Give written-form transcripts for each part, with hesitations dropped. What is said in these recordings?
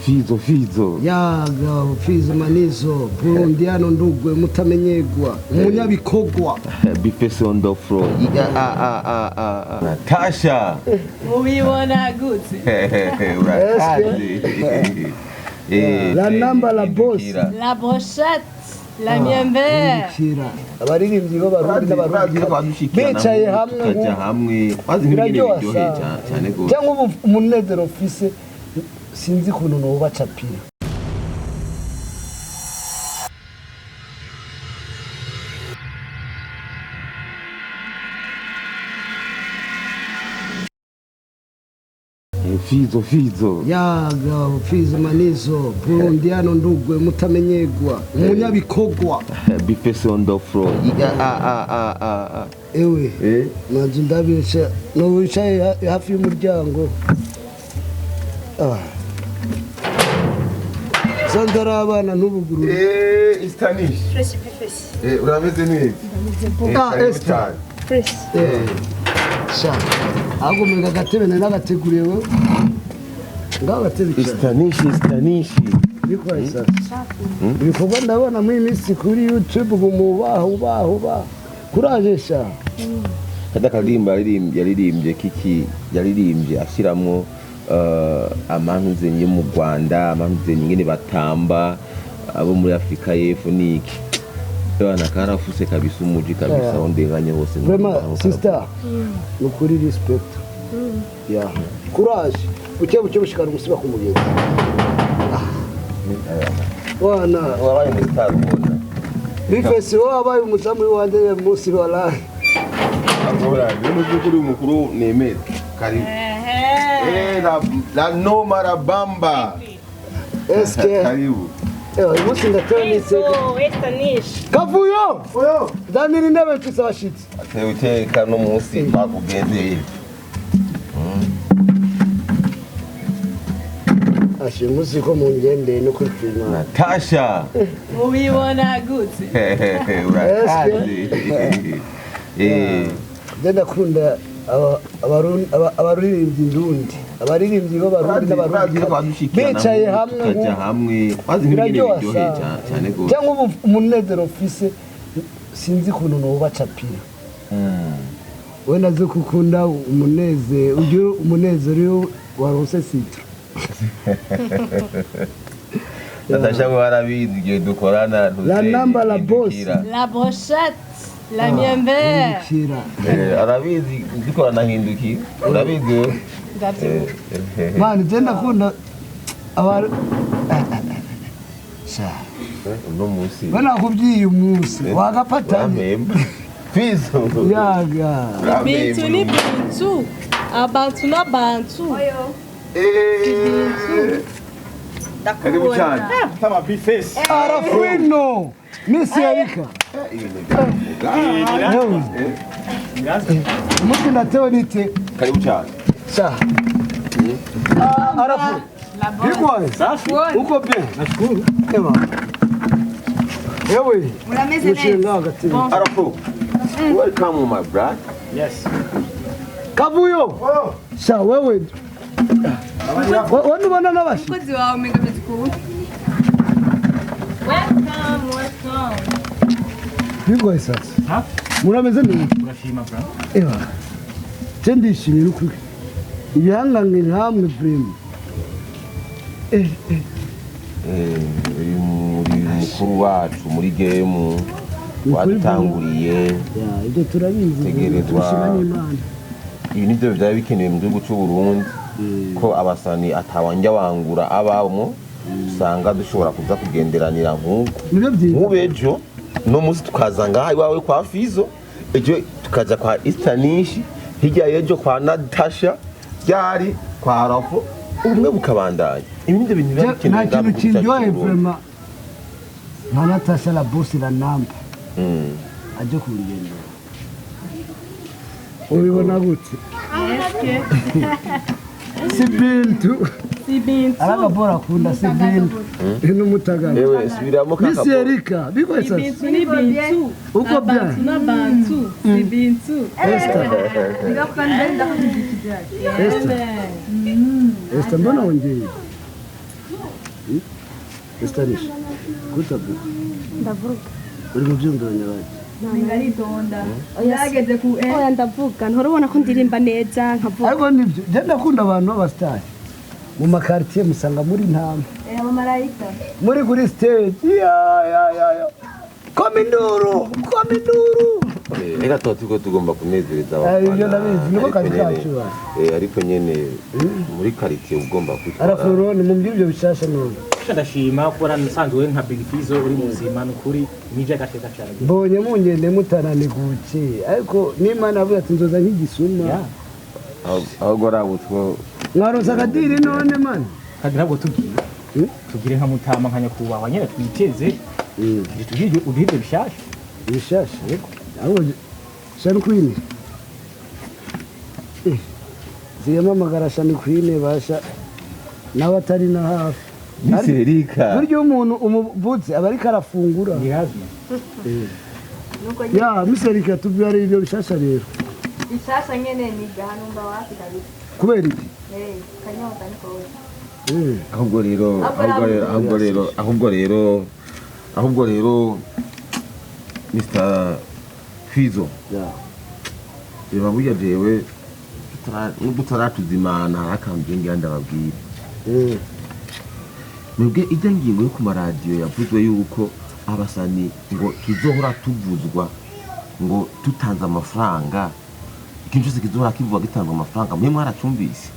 Fizo Fizo. Yaga Fizo Manizo Burundiano ndugwe mutamenyegwa umunyabikogwa. Bifese on the floor. Yeah, ah, ah, ah, ah, ah. Natasha. Mubibona gute? Urakaze. La namba la boss. La brochette, la miembere. Kira abaririmbyi b'abarundi n'abarundi bicaye hamwe tukaja hamwe bazi nk'ibintu biraryoha biryoheye sana. cyane gose. Cyangwa ubu umunezero mfise sinzi ukuntu nowubacapira. Fizo Fizo. Yaga Fizo Manizo Burundiano ndugwe mutamenyegwa umunyabikogwa. Bifese on the floor. Yeah, ah, ah, ah, ah, ah. Ewe Eh? manzu ndabica nuwicaye hafi y'umuryango. Ah. Sanze ari abana ntubugurure. Eh, Istanish. Fresh fresh. Eh, urameze neza. Ah, karibu Esther. cyane. Fresh. Eh, sha ahubwo mureka agatebe nari nagateguriye wewe ngaho agatebe cyane. Istanish, Istanish. Bikwaye sasa ibikorwa ndabona muri iyi minsi kuri YouTube ubu mubaha ubaha ubaha kuraje sha. Kada karirimba yaririmbye kiki yaririmbye ashiramwo amantuzenye yo mu Rwanda, amantuzenye ingene batamba abo muri Afrika y'Epfo niki. Bana karafuse kabisa umuji kabisa Yeah. ondenganye hose. Vraiment sister ni ukuri respect ya kuraje buke buke bushikana umusiba ku mugezi wana. Wabaye mu star ubona. Bifesi wowe wabaye umuzamu w'iwanjye uyu munsi waraye. Agora, rero by'ukuri umukuru nemera. Karibu. Eh, la noma la bamba. Eske Karibu. uyu munsi ndatewe n'iseka. Fizo, Estanish. Kavuyo zanira intebe mfise abashitsi. Atewe iteka no munsi twakugendeye. Ashe uyu munsi ko mungendeye no kuri prima. Natasha. Mubibona gute? Urakaze. Eh. Je ndakunda abaririmbyi ndundi abaririmbyi b'abarundi n'abarundi bicaye hamwe tukaja hamwe bazi nk'ibintu biraryoha biryoheye sana. cyane gose. Cyangwa ubu umunezero mfise sinzi ukuntu nowubacapira. We nazi ko ukunda umunezero ugira umunezero iyo waronse sitro. Natasha we warabizi igihe dukorana La namba la boss. La brochette, la miembere. Kira Arabizi dukorana hindukira urabizi wewe. Ndavyibuka. mani je ndakunda aba sha Uno munsi we nakubwiye umunsi wagafatanye. urampemba Fizo. Yaga Urampemba Bintu ni uno munsi. bintu. Abantu n'abantu. Eh. Karibu cyane. Sama Bifesi. Arafino Miss Erika. Ibintu byavuga. Yewe, umunsi ndatewe n'ite. Karibu cyane. Sha. Ah, Arafu La bonne. bigwaye. Safi. Uko bien? Nashukuru. Eba yewe. Murameze Mushyire neza. ngaho agatebe. Arafu. Welcome my brother. Yes. Kavuyo sha wewe wowe ntubona n'abashitsi. Umukozi wawe umenga ameze ukuntu. Welcome, welcome. Bigwaye sasa. Safi. Murameze neza. Urashima bra. Eba je ndishimye n'ukuri ibihangange nkamwe vraiment. Eh, eh. Uyu muri mukuru wacu muri gemu wadutanguriye. Ya, ibyo turabizi. Tegerezwa. Tubishima n'Imana. Ibi nivyo vyari bikenewe mu gihugu c'u Burundi ko abasani atawanja wangura abamwo usanga dushobora kuza kugenderanira nk'uko Nibyo byiza. nk'ubu ejo no munsi tukaza ngaha iwawe kwa Fizo, ejo tukaja kwa Istanish, hirya y'ejo kwa Natasha, ryari kwa Rafo, ubumwe bukabandanya. Ibi nivyo bintu biba Je, bikenewe nta ngaha mu kintu gihugu cyacu kindyoheye c'u Burundi. vraiment nka Natasha la boss la namba Mm. aje kungendera. Ubibona gute? Eske Si Bintu. si bintu. Aragabora akunda si Bintu n'umutagara. Ewe subiramo Miss kakabo. Erika bigwaye Si sasa. bintu ni bintu. Uko bien? Abantu n'abantu. Si bintu. Esther Esther Esther mbona wongeye. Estanisha kutavuga. Ndavuga. Uri mu byumviro nyabaki? Ngaritonda. Oya, Yageze ku e. Oya, ndavuga, nturabona ko ndirimba neza nkavuga. Ariko nibyo, je ndakunda abantu b'abasitari mu makartier, musanga muri ntama. Eh, abamarayika. Muri kuri stage, ya ya ya ya, koma induru, koma induru. Reka tuba turiko tugomba kunezereza Ibyo ndabizi, niko ariko kazi nyene- kacu ba. Ariko nyene muri quartier ugomba kwitwara. Arafuro ni mu by'ibyo bishasha none. Ndashima kubona nsanzwe nka Big Fizzo uri muzima, nukuri nije agateka cyane. Mbonye mungende mutananiguke, ariko n'Imana avuga ati nzoza nk'igisuma. Ahubwo rabutwo. Mwaronse akadiri none mani? Kandi ntabwo tugiye tugire nka mutama, nka nyakubahwa nyene twiteze tugire uduhibwe bishasha. Bishasha ahubwo Shani Queen ziyamamagara, Shani Queen basha n'abatari na hafi. Miserika. Burya iyo umuntu umuvutse aba ariko arafungura. Ni lazima. Nuko Ya miserika, tubyara ibyo bishasha rero. Bishasha nyene ni gahanumba wapi kabisa. Kubera iki? Eh, kanyota niko. Ahubwo rero, ahubwo rero, ahubwo rero, ahubwo rero, ahubwo rero, Mr Fizo, Ya. reba burya jewe nubwo utaratuzimana hari akantu ngira ndababwira. Mwebwe ijya ngingo yo ku maradiyo yavuzwe yuko abasani ngo tuzohora tuvuzwa ngo tutanze amafaranga, ikintu cyose kizohora kivugwa gitanga amafaranga, mwe mwaracumvise?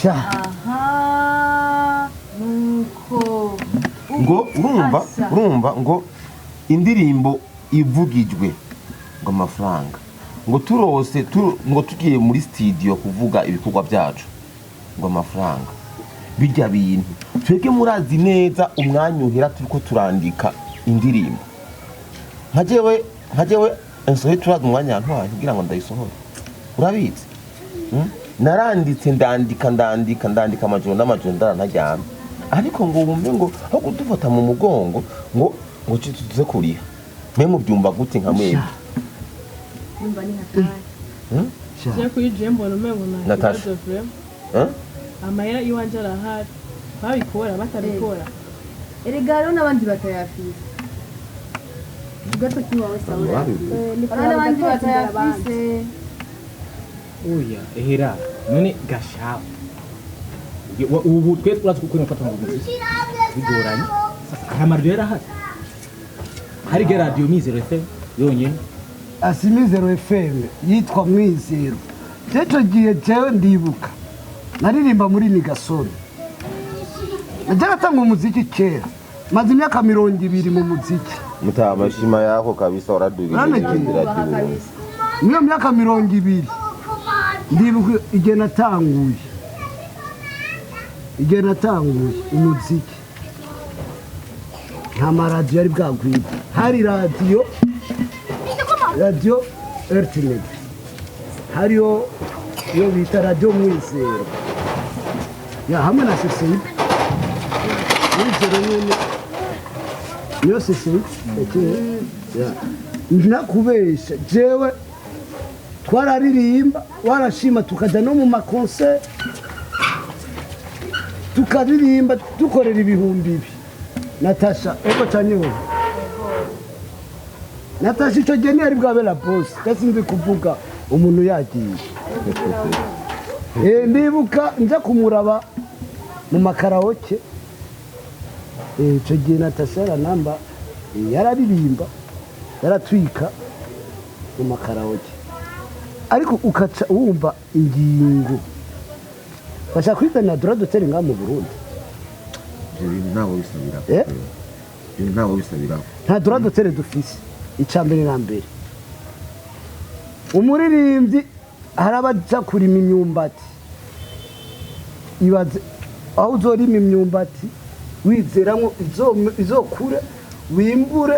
Sha. Aha, nuko. Ngo urumva, Asa. urumva ngo indirimbo ivugijwe ngo amafaranga, ngo turose ngo tugiye muri studio kuvuga ibikorwa byacu ngo amafaranga. Bijya bintu twebwe murazi neza umwanya uhera turiko turandika indirimbo. Nka jewe insohe, turazi umwanya yantwaye kugira ngo ndayisohore, urabizi? Naranditse, ndandika, ndandika, ndandika amajoro n'amajoro, ndara ntaryamye, ariko ngo wumve ngo aho kudufata mu mugongo ngo tuze kuriha. Mwe mubyumva gute nka mwebwe? Numva ni hatari. Je kuri je mbona umengo nta Natasha. kibazo vraiment. Eh? Amahera iwanje arahari, babikora batabikora. Erega hariho n'abandi batayafise. Gato kiwawe sawa. Hariho n'abandi batayafise. Oya, ehera none gashabu. Ubu twe turazi kuko mfata mu muziki bigoranye. Sasa hari amaradiyo yarahari, hari ge radiyo Mizero FM yonyene. Asi Mizero FM yitwa Mwizero. Icyo gihe jewe ndibuka naririmba muri Nigasoni, najyaga atanga umuziki kera, maze imyaka 20 mu muziki. Mutamashima yako kabisa, waradugije. Uranagiye. Ubaha kabisa. Niyo myaka 20 ndibuka igihe natanguye umuziki, nta maradiyo yari bwagwire. Hari radiyo RTNB, hariyo iyo bita radiyo Mwizero ya hamwe na CCIB. Mwizero nyene niyo CCIB ya. Ntakubesha, jewe twararirimba, warashima, tukajya no mu makonseri tukaririmba, dukorera 2000. Natasha, ego canyewe Natasha, icyo gihe ntiyari bwabe la boss, sinzi kuvuga umuntu yagiye. Ndibuka nja kumuraba mu makaraoke. Icyo gihe Natasha yaranamba, yararirimba, yaratwika mu makaraoke, ariko ukaca wumva ingingo bashaka kwizanira droit d'auteur ngaha mu Burundi. Ibyo bintu ntabwo bisabira. Eh? Ibyo ntabwo bisabira. Nta droit d'auteur dufise. Icya mbere na mbere, umuririmbyi hari abaja kurima imyumbati. Ibaze aho uzorima imyumbati wizeramwo izokure, wimbure,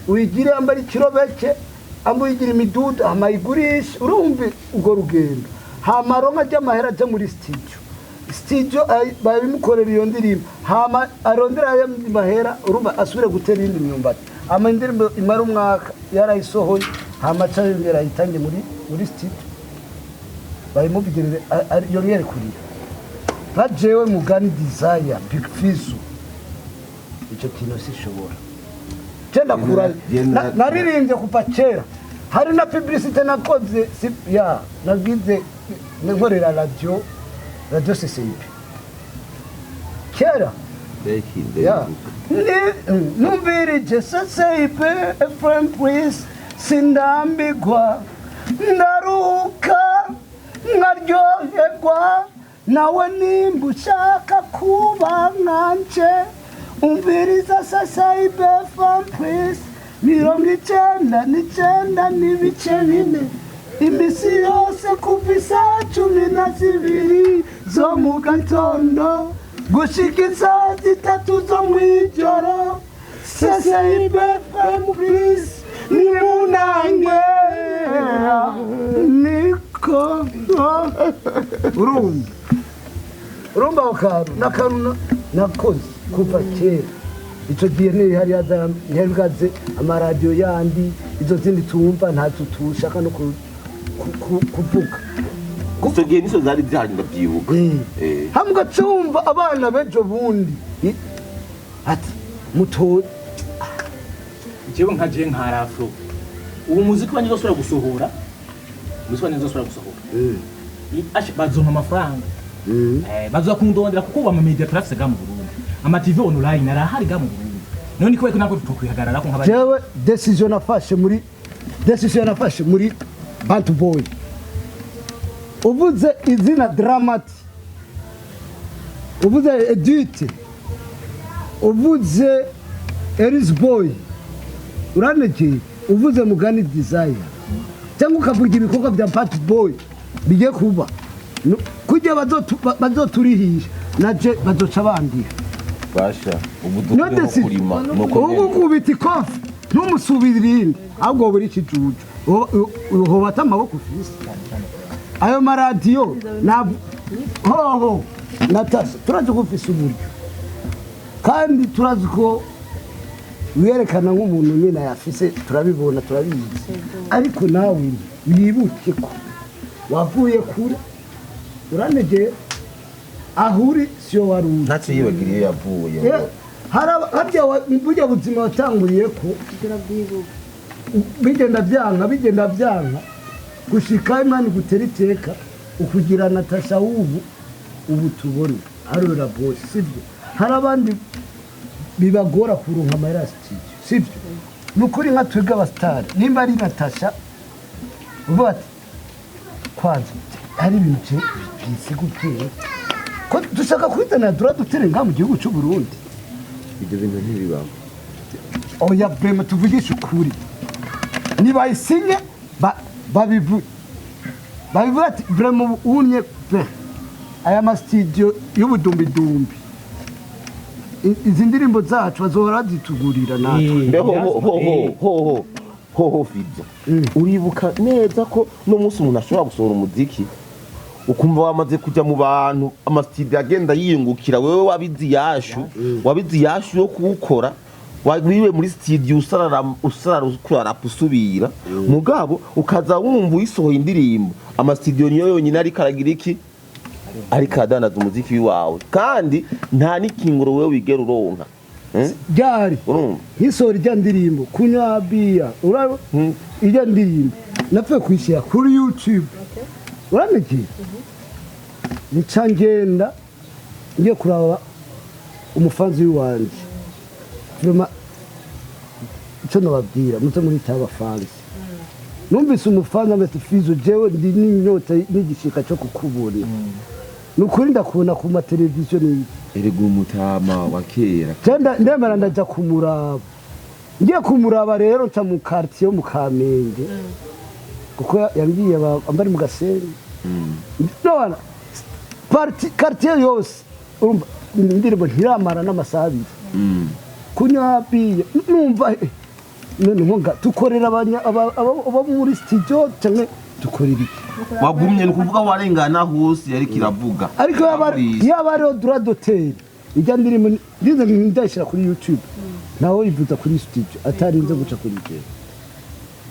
uyigire ambara ikirobeke, amba uyigira imidudu, hama ayigurishe. Urumva urwo rugendo, hama aronka ry'amahera aja muri studio, babimukorera iyo ndirimbo, hama arondera ayo mahera, urumva asubire gutera iyindi myumbati, hama indirimbo imara umwaka yarayisohoye, hama aca yongera ayitange muri studio bayimubwirire, yongere kurira. Nka jewe Mugani Desire, Big Fizzo. Icyo kintu sishobora. Je ndakura naririmbye kuva kera, hari na publicité nakoze ya nagize nkorera radio CCIP kera. Ya. Numvirije CCIP FM Plus, sindambigwa, ndaruhuka nkaryoherwa. Nawe nimba ushaka kuba nkanje, umviriza CCIP FM Plus 99.4 imisi yose kuva isaha 12 zo mu gatondo gushika isaha 3 zo mw'ijoro. CCIP FM Plus ni munange niko. Urumva ako kantu n'akantu nakoze kuva kera. Icyo gihe ntihari ntihari amaradiyo yandi, izo zindi tumva ntazo tushaka no kuvuga. Icyo gihe nizo zari zihari, ndabyibuka. Hamwe ugacumva abana b'ejo bundi ati muto. Jewe nka je nka Rafro, uwo muziki wanje uzosubira gusohora, umuziki wanje uzosubira gusohora, bazompa amafaranga. Bazoza kundondera kuko ubu ama media turafise ga mu Burundi, ama TV online arahari ga mu Burundi. None ni kubera ko ntabwo tukwihagararako nk'abari Jewe decision nafashe muri Bantu Boy, uvuze izina Dramati, uvuze Edith, uvuze Eris Boy, uranegeye, uvuze Mugani Desire, cyangwa ukavuga ibikorwa bya Bantu Boy bigiye kuba. Kugira bazoturihisha naje bazoca bandiha. Basha ubu Niyo dukwiye nko decision. kurima nuko Ubu nyene. Gukubita ikofi ntumusubire irindi, ahubwo buri ikijuju uhobata amaboko ufise ayo maradiyo hoho. Natasha, turazi ko ufise uburyo kandi turazi ko wiyerekana nk'umuntu nyine ayafise, turabibona, turabizi. Ariko nawe wibuke ko wavuye kure, uranegeye, aho uri siyo wari uri. Ntacyo yibagira iyo yavuye. Harya burya buzima watanguriye ko Turabyibuka. bigenda byanka, bigenda byanka, gushika Imana igutera iteka ukugira Natasha w'ubu ubu tubona arora bose, sibyo? Hari abandi bibagora kuronka amahera ya studio, sibyo? Ni ukuri nka twebwe abasitari, nimba ari Natasha uvuga ati kwanza hari ibintu byise gutera ko dushaka kwizanira dutere ngaha mu gihugu cy'u Burundi. Ibyo bintu ntibibaho. Oya, vraiment, tuvugishe ukuri, nibayisinye babivuge, babivuga ati vraiment unye pe aya masitidiyo y'ubudumbidumbi, izi ndirimbo zacu bazohora bazitugurira natwe. Mbe ho ho ho ho ho ho ho, Fizo, uribuka neza ko no munsi umuntu ashobora gusohora umuziki ukumva wamaze kujya mu bantu, amasitidiyo agenda yiyungukira, wewe wabizi yashu, wabizi yashu yo kuwukora, wiwe muri studio usarara usarara ukurara usubira, mugabo ukaza wumva uyisohoye indirimbo, amasitidiyo niyo yonyine ariko aragira iki, ariko aradandaza umuziki wawe, kandi nta n'ikinguro wewe wigera uronka. Ryari? Urumva? Nkisohora ijya ndirimbo kunywa biya, ijya ndirimbo napfuye kuyishyira kuri YouTube, uramegeye, nca ngenda ngiye kuraba umufanzi w'iwanje. Vraiment, icyo nababwira, muze muritaho abafanzi. Numvise umufanzi ameze Fizo, jewe ndi n'inyota n'igishika cyo kukubona, ni ukuri ndakubona ku mateleviziyo n'iki. Erega umutama wa kera. Jenda ndemera ndaja kumuraba. Ngiye kumuraba rero nca mu quartier yo mu Kamenge, kuko yambwiye ambari mu Gasenyi. None parti quartier yose, urumva indirimbo ntiramara n'amasaha 2, kunywa biye numva none nkonga tukorera abo muri studio cyangwa dukorera iki? Wagumye ni ukuvuga warengana hose yariko iravuga. Ariko yaba ariho droit d'auteur, ijya ndirimbo ndize ndayishyira kuri YouTube, nawe yivuza kuri studio atarinze guca kuri jewe.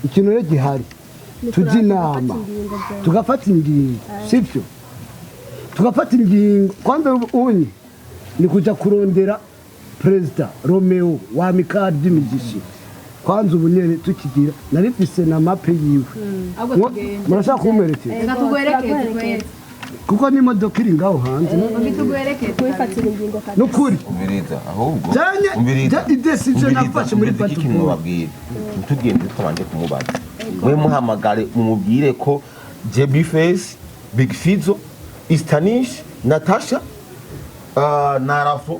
Ikintu rero gihari, tujya inama, tugafata ingingo, sibyo? Tugafata ingingo. Kwanza unye ni kuja kurondera Perezida Romeo wa Mikali by'imigisha, kwanza ubu nyene tukigira narifise na mape yiwe. Ahubwo tugende. Murashaka kumuherekeza? Reka tuguherekeze kwezi. Kuko n'imodoka iri ngaho hanze. Tuguherekeze. Kwifatira ingingo kabisa. Nukuri. Umviriza ahubwo. Janye Umviriza. Idecision Umviriza, nafashe muri umviriza, iki kintu Patupolo. nobabwira, ntitugende twabanje kumubaza. Mwe muhamagare mumubwire ko JB Face, Big Fizzo, Istanish, Natasha, na Rafo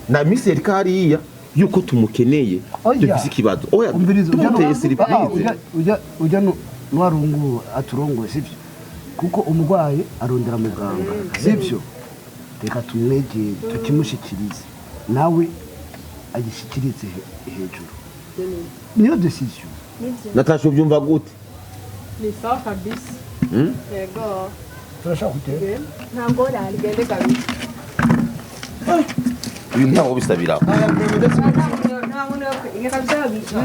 na Miss Erika hariya yuko tumukeneye. Oya. Dufise ikibazo, oya. Umviriza, tumuteye ah, surprise. ujya nuwarungu aturongoye, sivyo? Kuko umurwayi arondera muganga, sivyo? Reka tumwegere, tukimushikirize, nawe agishikirize hejuru, niyo decision. Natasha, ubyumva gute? Ni sawa kabisa. Yego. Turashaka kugenda. Nta ngorane. Tugende kabisa. Ibi ntawo bisabira. Nta muntu yo kabisa.